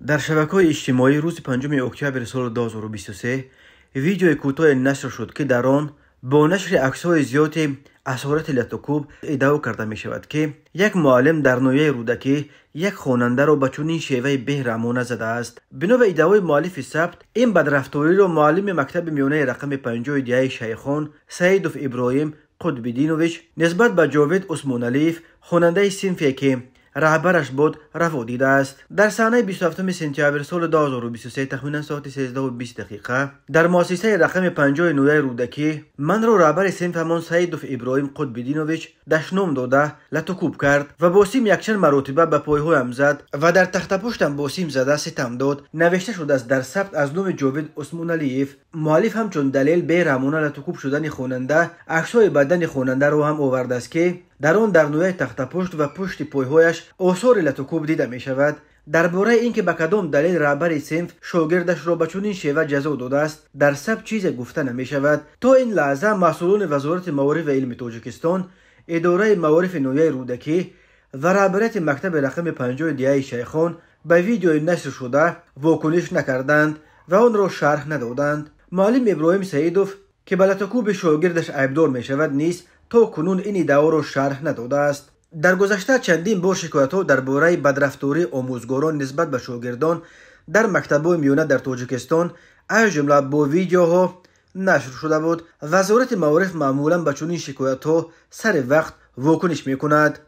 Дар шабакаҳои иҷтимоӣ рӯзи 5 октябри соли 2023 видеои кӯтоҳе нашр шуд, ки дар он бо нашри аксҳои зиёди асорати латукӯб иддао карда мешавад, ки як муаллим дар ноҳияи Рӯдакӣ як хонандаро ба чунин шеваи беҳраҳмона задааст. Бино ба иддаои муаллифи сабт, ин бадрафториро муаллими мактаби миёнаи рақами 50 деҳаи Шайхон Саидов Иброҳим Қутбиддинович нисбат ба Ҷовид Усмоналиев, хонандаи синфе ки раҳбараш буд, раво дидааст. Дар саҳнаи 27 сентябр соли 2023 тахминан соати 13:20 дақиқа дар муассисаи рақами 50 ноҳияи Рӯдакӣ манро раҳбари синфамон Саидов Иброҳим Қутбиддинович дашном дода, латукӯб кард ва бо сим якчанд маротиба ба пойҳоям зад ва дар тахтапуштам бо сим зада ситам дод, навишта шудааст дар сабт аз номи Ҷовид Усмоналиев. Муаллиф ҳамчун далел бераҳмона латукӯб шудани хонанда аксҳои бадани хонандаро ҳам овардааст, ки дар он дар ноҳияи тахтапушт ва пушти пойҳояш осори латукӯб дида мешавад. Дар бораи ин ки ба кадом далел раҳбари синф шогирдашро ба чунин шева ҷазо додааст, дар сабт чизе гуфта намешавад. То ин лаҳза масъулони Вазорати маориф ва илми Тоҷикистон, идораи маорифи ноҳияи Рӯдакӣ ва раҳбарияти мактаби рақами 50 деҳаи Шайхон ба видеои нашршуда вокуниш накарданд ва онро шарҳ надоданд. Муаллим Иброҳим Саидов, ки ба латукӯби шогирдаш айбдор мешавад, низ то кунун ин иддаоро шарҳ надодааст. Дар гузашта чандин бор шикоятҳо дар бораи бадрафтории омӯзгорон нисбат ба шогирдон дар мактабҳои миёна дар Тоҷикистон, аз ҷумла бо видеоҳо, нашр шуда буд. Вазорати маориф маъмулан ба чунин шикоятҳо сари вақт вокуниш мекунад.